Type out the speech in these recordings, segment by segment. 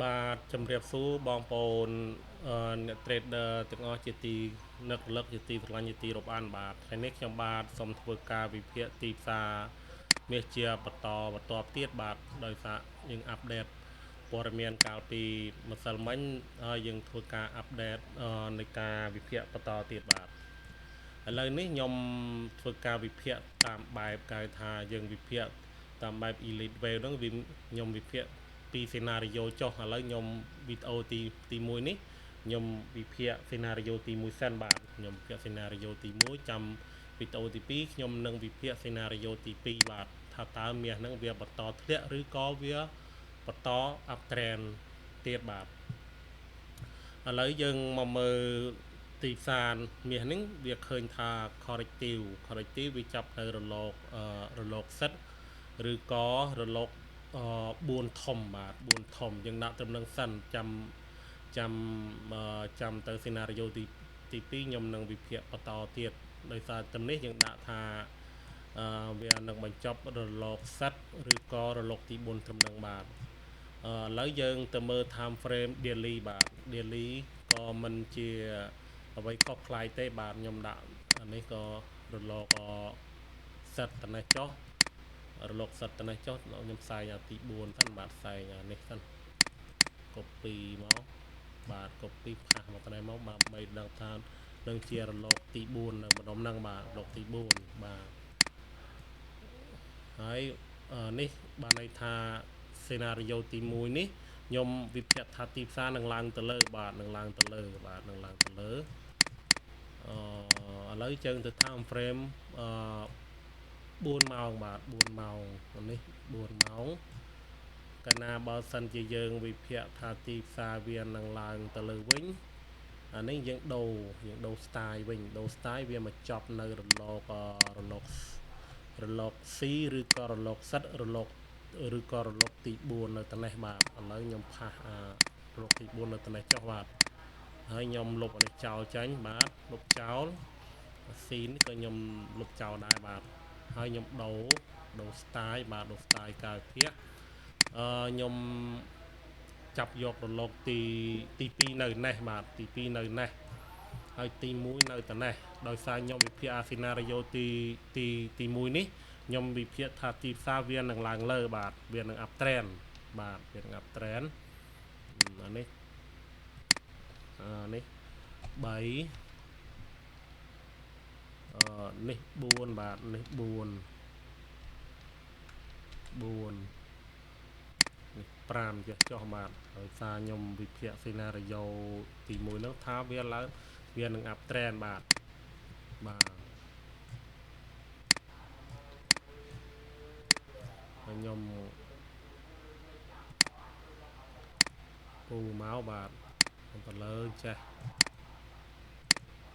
បាទជំរាបសួរបងប្អូនអ្នក trader ទាំងអស់ជាទីនឹករលឹកជាទីស្រឡាញ់ជាទីរាប់អានបាទថ្ងៃនេះខ្ញុំបាទសូមធ្វើការវិភាគទីផ្សារមាសជាបន្តបន្ទាប់ទៀតបាទដោយសារយើង update ព័ត៌មានកាលពីម្សិលមិញហើយយើងធ្វើការ update នៃការវិភាគបន្តទៀតបាទឥឡូវនេះខ្ញុំធ្វើការវិភាគតាមបែបគេថាយើងវិភាគតាមបែប Elliott Wave ហ្នឹងវាខ្ញុំវិភាគពី scenario ចុះឥឡូវខ្ញុំវីដេអូទី1នេះខ្ញុំវិភាគ scenario ទី1សិនបាទខ្ញុំវិភាគ scenario ទី1ចាំវីដេអូទី2ខ្ញុំនឹងវិភាគ scenario ទី2បាទថាតើមាសហ្នឹងវាបន្តធ្លាក់ឬក៏វាបន្ត up trend ទៀតបាទឥឡូវយើងមកមើលទីផ្សារមាសហ្នឹងវាឃើញថា corrective វាចាប់នៅរលករលកសិតឬក៏រលក4ធំបាទ4ធំយើងដាក់ត្រឹមនឹងសិនចាំចាំចាំទៅ scenario ទី2ខ្ញុំនឹងវិភាគបន្តទៀតដោយសារត្រឹមនេះយើងដាក់ថាអឺវានឹងបញ្ចប់រលកសិតឬក៏រលកទី4ត្រឹមនឹងបាទឥឡូវយើងទៅមើល time frame daily បាទ daily ក៏មិនជាអ្វីខុសប្លែកទេបាទខ្ញុំដាក់អានេះក៏រលកសិតតនេះចុះរលកសិតតនេះចុះខ្ញុំផ្សាយអាទី4សិនបាទផ្សាយអានេះសិន copy មកបាទ copy paste មកតនេះមកបាទដើម្បីដឹងថានឹងជារលកទី4នៅម្ដុំហ្នឹងបាទរលកទី4បាទហើយនេះបានន័យថា scenario ទី1នេះខ្ញុំវិភាគថាទីផ្សារនឹងឡើងទៅលើបាទនឹងឡើងទៅលើបាទនឹងឡើងទៅលើអឺឥឡូវជើងទៅ time frame អឺ4ម៉ោងបាទ4ម៉ោងនេះ4ម៉ោង កាលណាបើសិនជាយើងវិភាគថាទីផ្សារវានឹងឡើងទៅលើវិញអានេះយើងដូរ style វិញដូរ style វាមកចប់នៅរលក C ឬក៏រលកសិតរលកឬក៏រលកទី4នៅត្នេះបាទឥឡូវខ្ញុំ paste អារលកទី4នៅត្នេះចុះបាទហើយខ្ញុំលុបអានេះចោលចេញបាទលុបចោល C នេះក៏ខ្ញុំលុបចោលដែរបាទហើយខ្ញុំដូរ style បាទដូរ style កាយភាគអឺខ្ញុំចាប់យករលកទី2នៅនេះបាទទី2នៅនេះហើយទី1នៅតនេះដោយសារខ្ញុំវិភាគអា scenario ទី1នេះខ្ញុំវិភាគថាទីផ្សារវានឹងឡើងលើបាទវានឹង up trend បាទវានឹង up trend អានេះអានេះ3អឺនេះ4បាទនេះ4 4នេះ5ចុះចុះបាទដោយសារខ្ញុំវិភាគ scenario ទី1ហ្នឹងថាវាឡើងវានឹង up trend បាទបាទហើយខ្ញុំពូមកបាទខ្ញុំទៅលើចេះ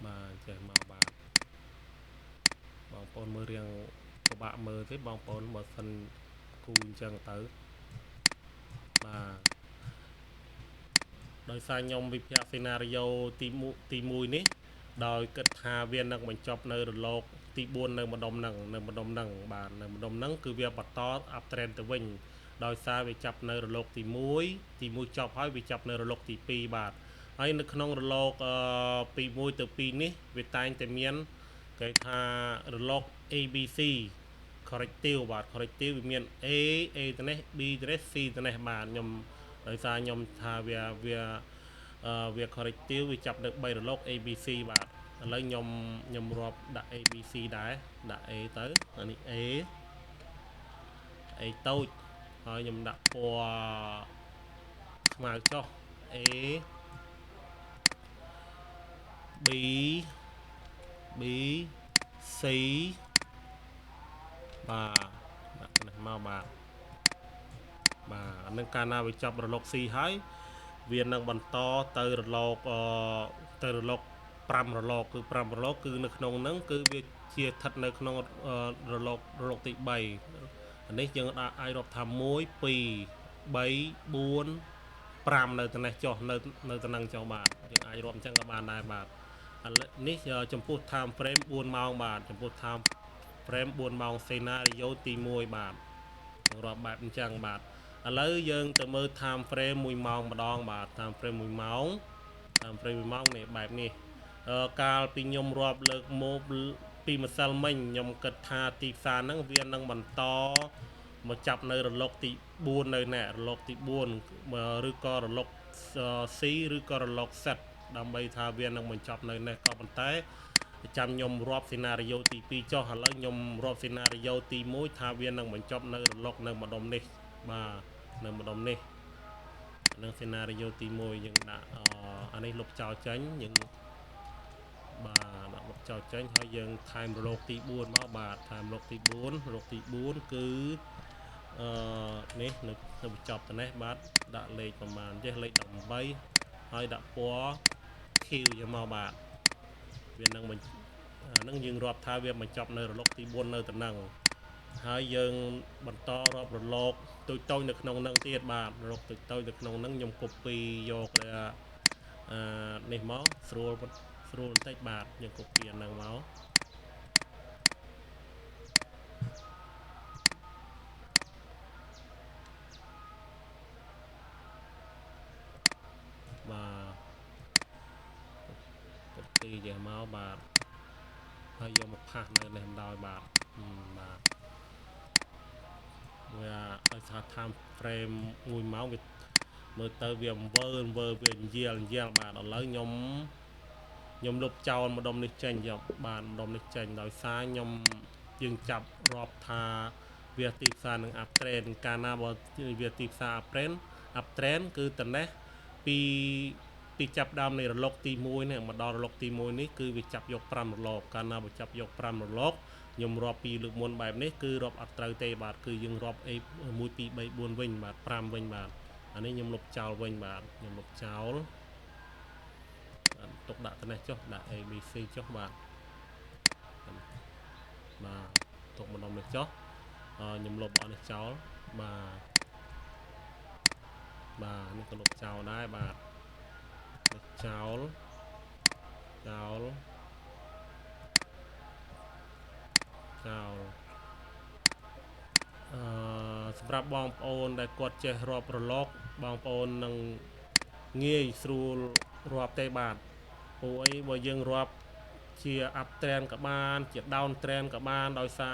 បាទចេះមកបាទបងប្អូនមើលរៀងពិបាកមើលទេបងប្អូនបើសិនគូអញ្ចឹងទៅបាទដោយសារខ្ញុំវិភាគ scenario ទី1នេះដោយគិតថាវានឹងបញ្ចប់នៅរលកទី4នៅម្ដុំហ្នឹងនៅម្ដុំហ្នឹងបាទនៅម្ដុំហ្នឹងគឺវាបន្ត up trend ទៅវិញដោយសារវាចាប់នៅរលកទី1ទី1ចប់ហើយវាចាប់នៅរលកទី2បាទហើយនៅក្នុងរលកពី1ទៅ2នេះវាតែងតែមានគេថារលក ABC corrective បាទ corrective វាមាន A A ទៅនេះ B ទៅនេះ C ទៅនេះបាទខ្ញុំដោយសារខ្ញុំថាវា corrective វាចាប់នៅ3រលក ABC បាទឥឡូវខ្ញុំរាប់ដាក់ ABC ដែរដាក់ A ទៅអានេះ A A តូចហើយខ្ញុំដាក់ពណ៌ខ្មៅចុះ A B B C បាទដាក់នេះមកបាទបាទអានឹងកាលណាវាចាប់រលក C ហើយវានឹងបន្តទៅរលកទៅរលក5រលកគឺ5រលកគឺនៅក្នុងហ្នឹងគឺវាជាស្ថិតនៅក្នុងរលករលកទី3អានេះយើងអាចរាប់ថា1 2 3 4 5នៅត្នេះចុះនៅតំណឹងចុះបាទយើងអាចរាប់អញ្ចឹងក៏បានដែរបាទឥឡូវនេះចំពោះ time frame 4ម៉ោងបាទចំពោះ time frame 4ម៉ោង scenario ទី1បាទរាប់បែបអញ្ចឹងបាទឥ ឥឡូវយើងទៅមើល time frame 1ម៉ោងម្ដងបាទ time frame 1ម៉ោង time frame 1ម៉ោងនេះបែបនេះកាលពីខ្ញុំរាប់លើកមកពីម្សិលមិញខ្ញុំគិតថាទីផ្សារហ្នឹងវានឹងបន្តមកចាប់នៅរលកទី4នៅណែរលកទី4ឬក៏រលក C ឬក៏រលក Z ដើម្បីថាវានឹងបញ្ចប់នៅនេះក៏ប៉ុន្តែចាំខ្ញុំរាប់ scenario ទី2ចុះឥឡូវខ្ញុំរាប់ scenario ទី1ថាវានឹងបញ្ចប់នៅរលកនៅម្ដុំនេះបាទនៅម្ដុំនេះនឹង scenario ទី1យើងដាក់អានេះលុបចោលចេញយើងបាទដាក់លុបចោលចេញហើយយើងថែមរលកទី4មកបាទថែមរលកទី4រលកទី4គឺអឺនេះនៅបញ្ចប់ទៅនេះបាទដាក់លេខប្រមាណចេះលេខ18ហើយដាក់ពណ៌ខៀវយកមកបាទវានឹងអានឹងយើងរាប់ថាវាបញ្ចប់នៅរលកទី4នៅតំណឹងហើយយើងបន្តរាប់រលកតូចៗនៅក្នុងនឹងទៀតបាទរលកតូចៗនៅក្នុងនឹងខ្ញុំ copy យកអានេះមកស្រួលស្រួលបន្តិចបាទយើង copy អានឹងមកបាទ copy ចេះមកបាទហើយយកមក paste នៅនេះម្ដងបាទបាទវាដោយសារ time frame 1ម៉ោងវាមើលទៅវាវើវើវាយាលយាលបាទឥឡូវខ្ញុំលុបចោលម្ដុំនេះចេញយកបាទម្ដុំនេះចេញដោយសារខ្ញុំយើងចាប់រាប់ថាវាទីផ្សារនឹង up trend កាលណាបើវាទីផ្សារ up trend up trend គឺតនេះពីចាប់ដើមនៃរលកទី1នេះមកដល់រលកទី1នេះគឺវាចាប់យក5រលកកាលណាបើចាប់យក5រលកខ្ញុំរាប់ពីលើកមុនបែបនេះគឺរាប់អត់ត្រូវទេបាទគឺយើងរាប់ A 1 2 3 4វិញបាទ5វិញបាទអានេះខ្ញុំលុបចោលវិញបាទខ្ញុំលុបចោលបាទទុកដាក់ទៅនេះចុះដាក់ A B C ចុះបាទបាទទុកម្ដុំនេះចុះខ្ញុំលុបអស់នេះចោលបាទបាទនេះក៏លុបចោលដែរបាទនេះចោលចោលចោលអឺសម្រាប់បងប្អូនដែលគាត់ចេះរាប់រលកបងប្អូននឹងងាយស្រួលរាប់ទេបាទព្រោះអីបើយើងរាប់ជា up trend ក៏បានជា down trend ក៏បានដោយសា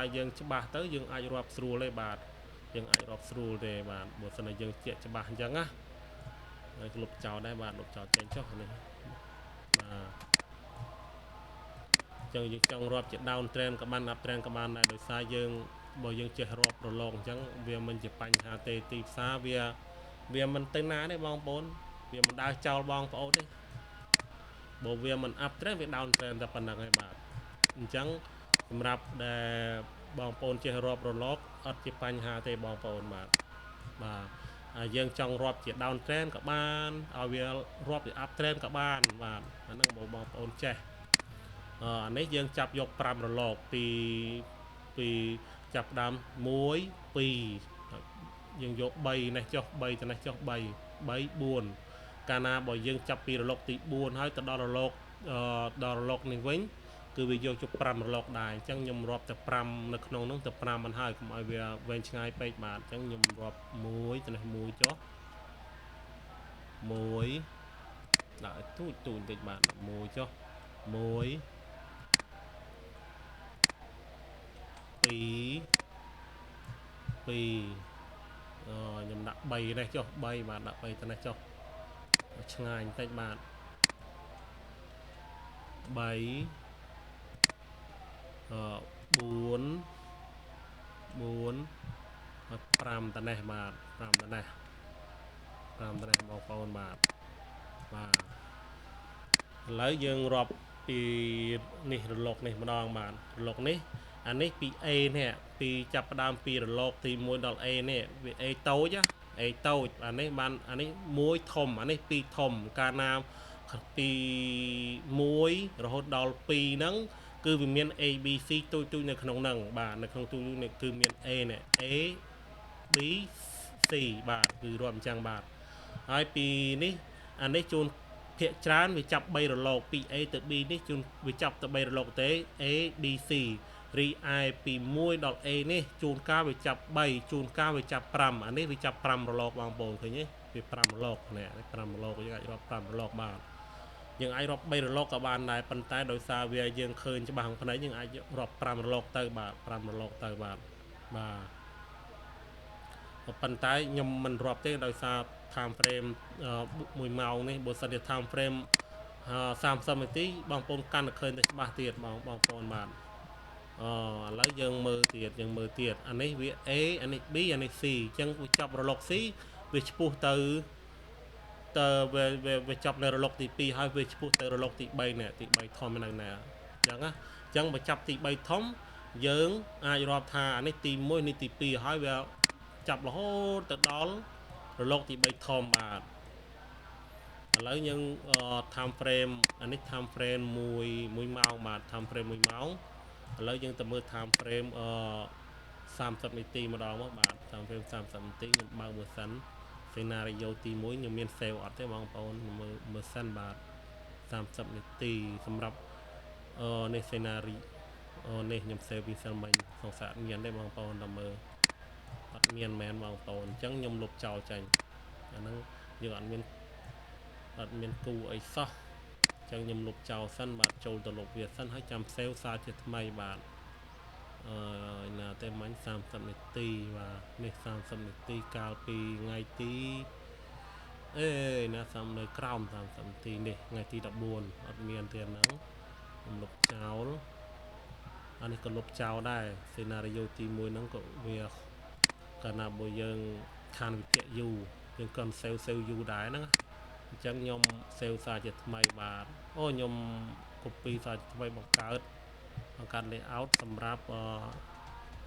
រយើងច្បាស់ទៅយើងអាចរាប់ស្រួលទេបាទយើងអាចរាប់ស្រួលទេបាទបើសិនតែយើងជាក់ច្បាស់អញ្ចឹងណាហើយលុបចោលដែរបាទលុបចោលចេញចុះនេះបាទចឹងយើងចង់រាប់ជា down trend ក៏បាន up trend ក៏បានដែរដោយសារយើងបើយើងចេះរាប់រលកអញ្ចឹងវាមិនជាបញ្ហាទេទីផ្សារវាមិនទៅណាទេបងប្អូនវាមិនដើរចោលបងប្អូនទេបើវាមិន up trend វា down trend តែប៉ុណ្្នឹងឯងបាទអញ្ចឹងសម្រាប់ដែលបងប្អូនចេះរាប់រលកអត់ជាបញ្ហាទេបងប្អូនបាទបាទយើងចង់រាប់ជា down trend ក៏បានឲ្យវារាប់ជា up trend ក៏បានបាទអាហ្នឹងបងប្អូនចេះអានេះយើងចាប់យក5រលកពីចាប់ដើម1 2យើងយក3នេះចុះ3ទៅនេះចុះ3 3 4កាលណាបើយើងចាប់ពីរលកទី4ហើយទៅដល់រលកដល់រលកនេះវិញគឺវាយកជុំ5រលកដែរអញ្ចឹងខ្ញុំរាប់តែ5នៅក្នុងនោះទៅ5មិនហើយកុំឲ្យវាវែងឆ្ងាយពេកបាទអញ្ចឹងខ្ញុំរាប់1ទៅនេះ1ចុះ1ដាក់ឲ្យទូចទូចបន្តិចបាទ1ចុះ1 2 2ខ្ញុំដាក់3នេះចុះ3បាទដាក់3ទៅនេះចុះឆ្ងាយបន្តិចបាទ3 4 4ហើយ5តនេះបាទ5តនេះ5តនេះបងប្អូនបាទបាទឥឡូវយើងរាប់ពីនេះរលកនេះម្ដងបាទរលកនេះអានេះពី A នេះពីចាប់ផ្ដើមពីរលកទី1ដល់ A នេះវា A តូច A តូចអានេះបានអានេះ1ធំអានេះ2ធំកាលណាពី1រហូតដល់2ហ្នឹងគឺវាមាន A B C តូចៗនៅក្នុងហ្នឹងបាទនៅក្នុងទូនេះគឺមាន A នេះ A B C បាទគឺរាប់អញ្ចឹងបាទហើយពីនេះអានេះជួនភាគច្រើនវាចាប់3រលកពី A ទៅ B នេះជួនវាចាប់ទៅ3រលកទេ A B C រីឯពី1ដល់ A នេះជួនកាលវាចាប់3ជួនកាលវាចាប់5អានេះវាចាប់5រលកបងប្អូនឃើញទេវា5រលកនេះ5រលកយើងអាចរាប់5រលកបានយើងអាចរាប់3រលកក៏បានដែរប៉ុន្តែដោយសារវាយើងឃើញច្បាស់ក្នុងភ្នែកយើងអាចរាប់5រលកទៅបាទ5រលកទៅបាទបាទប៉ុន្តែខ្ញុំមិនរាប់ទេដោយសារ time frame 1ម៉ោងនេះបើសិនជា time frame 30នាទីបងប្អូនកាន់តែឃើញតែច្បាស់ទៀតបងបងប្អូនបាទអឥឡូវយើងមើលទៀតយើងមើលទៀតអានេះវា A អានេះ B អានេះ C អញ្ចឹងវាចាប់រលក C វាឆ្ពោះទៅតើវាចាប់នៅរលកទី2ហើយវាឆ្ពោះទៅរលកទី3នេះទី3ធំនៅណាអញ្ចឹងណាអញ្ចឹងបើចាប់ទី3ធំយើងអាចរាប់ថាអានេះទី1នេះទី2ហើយវាចាប់រហូតទៅដល់រលកទី3ធំបាទឥឡូវយើង time frame អានេះ time frame 1ម៉ោងបាទ time frame 1ម៉ោងឥឡូវយើងទៅមើល time frame 30នាទីម្ដងមកបាទ time frame 30នាទីខ្ញុំបើកមើលសិន scenario ទី1ខ្ញុំមាន save អត់ទេបងប្អូនមើលមើលសិនបាទ30នាទីសម្រាប់អឺនេះ scenario នេះខ្ញុំ save ពីសិនមិញសង្សារមានទេបងប្អូនតើមើលអត់មានមែនបងប្អូនអញ្ចឹងខ្ញុំលុបចោលចេញអាហ្នឹងយើងអត់មានគូអីសោះអញ្ចឹងខ្ញុំលុបចោលសិនបាទចូលទៅលុបវាសិនហើយចាំ save សារជាថ្មីបាទអឺណាទេមិញ30នាទីបាទនេះ30នាទីកាលពីថ្ងៃទីអេណាសំនៅក្រោម30នាទីនេះថ្ងៃទី14អត់មានទេហ្នឹងខ្ញុំលុបចោលអានេះក៏លុបចោលដែរ scenario ទី1ហ្នឹងក៏វាកាលណាបើយើងខានវិភាគយូរយើងក៏ save យូរដែរហ្នឹងអញ្ចឹងខ្ញុំ save សារជាថ្មីបាទអូខ្ញុំ copy សារជាថ្មីបង្កើត layout សម្រាប់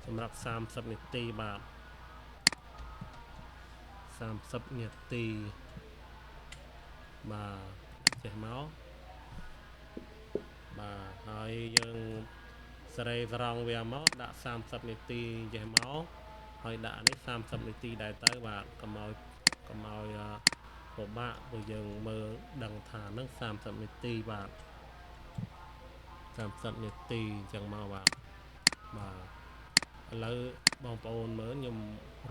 សម្រាប់30នាទីបាទ30នាទីបាទចេះមកបាទហើយយើងសេរីស្រង់វាមកដាក់30នាទីចេះមកហើយដាក់នេះ30នាទីដែរទៅបាទកុំឲ្យពិបាកព្រោះយើងមើលដឹងថានឹង30នាទីបាទ30នាទីអញ្ចឹងមកបាទបាទឥឡូវបងប្អូនមើលខ្ញុំ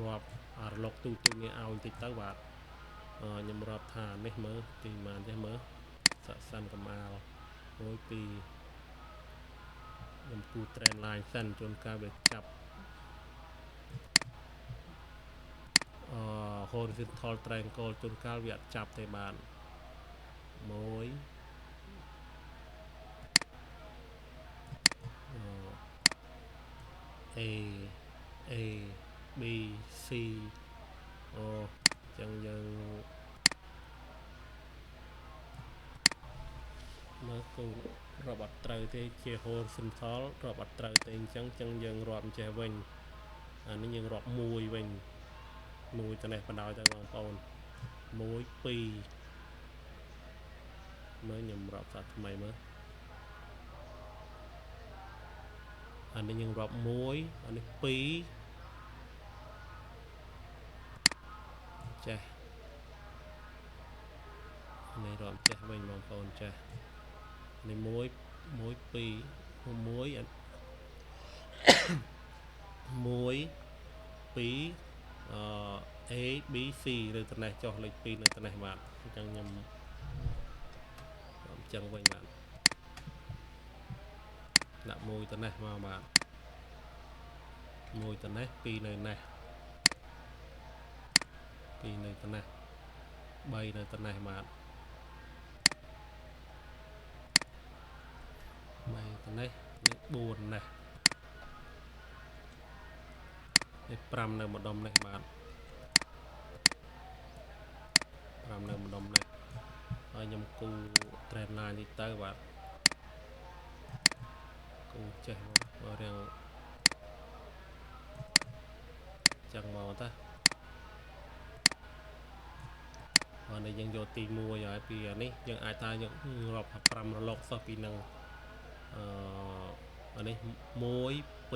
រាប់អារលកទូទូនេះឲ្យបន្តិចទៅបាទខ្ញុំរាប់ថានេះមើលទីម៉ានចេះមើលសាក់សិនកម្អាល1 2ខ្ញុំគូ trend line សិនជួនកាលវាចាប់horizontal triangle ជួនកាលវាអត់ចាប់ទេបាទ1 A A B C អូចឹងយើងមើលគូរាប់អត់ត្រូវទេជា horizontal រាប់អត់ត្រូវទេអញ្ចឹងយើងរាប់ចេះវិញអានេះយើងរាប់1វិញ1ទៅនេះបណ្ដោយទៅបងប្អូន1 2មើលខ្ញុំរាប់សាថ្មីមើលអានេះយើងរាប់1អានេះ2ចេះនេះរាប់ចេះវិញបងប្អូនចេះនេះ1 1 2 1 1 2 A B C នៅត្នេះចុះលេខ2នៅត្នេះបាទអញ្ចឹងខ្ញុំអញ្ចឹងវិញបាទដាក់1ត្នេះមកបាទ1ត្នេះ2នៅនេះ2នៅត្នេះ3នៅត្នេះបាទ3ត្នេះនេះ4នេះនេះ5នៅម្ដុំនេះបាទ5នៅម្ដុំនេះហើយខ្ញុំគូ trend line នេះទៅបាទគូចេះមករាងចឹងមកតាហើយនេះយើងយកទី1ហើយពីអានេះយើងអាចថាយើងរាប់5រលកសោះពីនឹងអានេះ1 2 3 4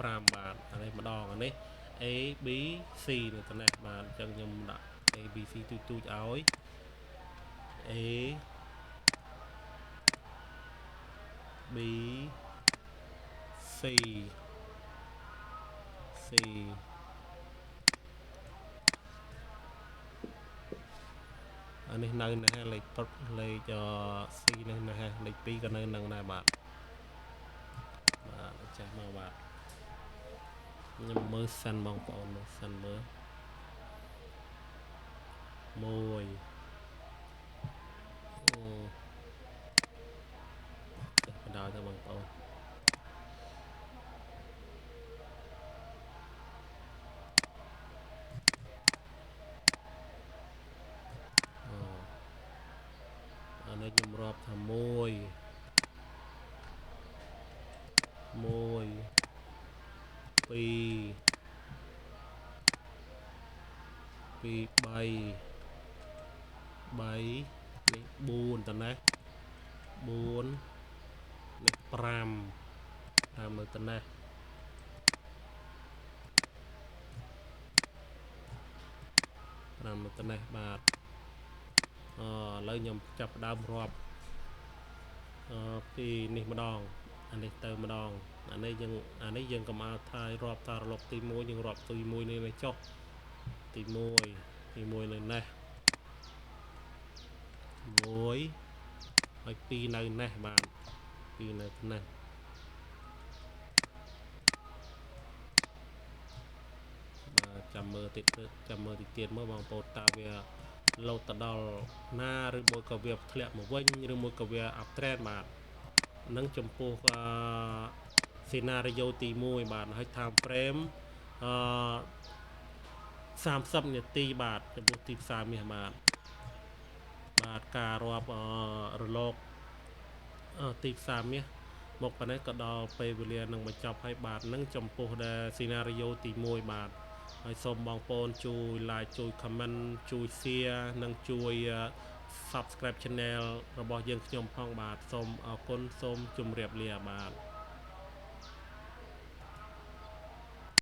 5បាទអានេះម្ដងអានេះ A B C នៅត្នេះបាទអញ្ចឹងខ្ញុំដាក់ A B C ទូចឲ្យ A B C C អានេះនៅនេះលេខលេខ C នេះនេះលេខ2ក៏នៅនឹងដែរបាទបាទចេះមកបាទខ្ញុំមើលសិនបងប្អូនមើលសិនមើលមួយអូចេះបដ ாய் ទៅបងប្អូនអូអានេះខ្ញុំរាប់ថា1 1 2 2 3 3នេះ4តនេះ4នេះ5 5នៅតនេះ5នៅតនេះបាទអឥឡូវខ្ញុំចាប់ផ្ដើមរាប់អពីនេះម្ដងអានេះទៅម្ដងអានេះយើងអានេះយើងកុំឲ្យថារាប់តារលកទី1យើងរាប់ទី1នេះនេះចុះទី1ទី1នៅនេះ1ហើយ2នៅនេះបាទ2នៅនេះបាទចាំមើលតិចចាំមើលតិចទៀតមើលបងប្អូនតើវាលោតទៅដល់ណាឬមួយក៏វាធ្លាក់មកវិញឬមួយក៏វា up trend បាទនឹងចំពោះអឺ scenario ទី1បាទហើយ time frame អឺ30នាទីបាទចំពោះទីផ្សារមាសបាទបាទការរាប់រលកទីផ្សារមាសមកប៉ុណ្ណេះក៏ដល់ពេលវេលានឹងបញ្ចប់ហើយបាទនឹងចំពោះដែល scenario ទី1បាទហើយសូមបងប្អូនជួយ like ជួយ comment ជួយ share និងជួយ subscribe channel របស់យើងខ្ញុំផងបាទសូមអរគុណសូមជម្រាបលាបាទ។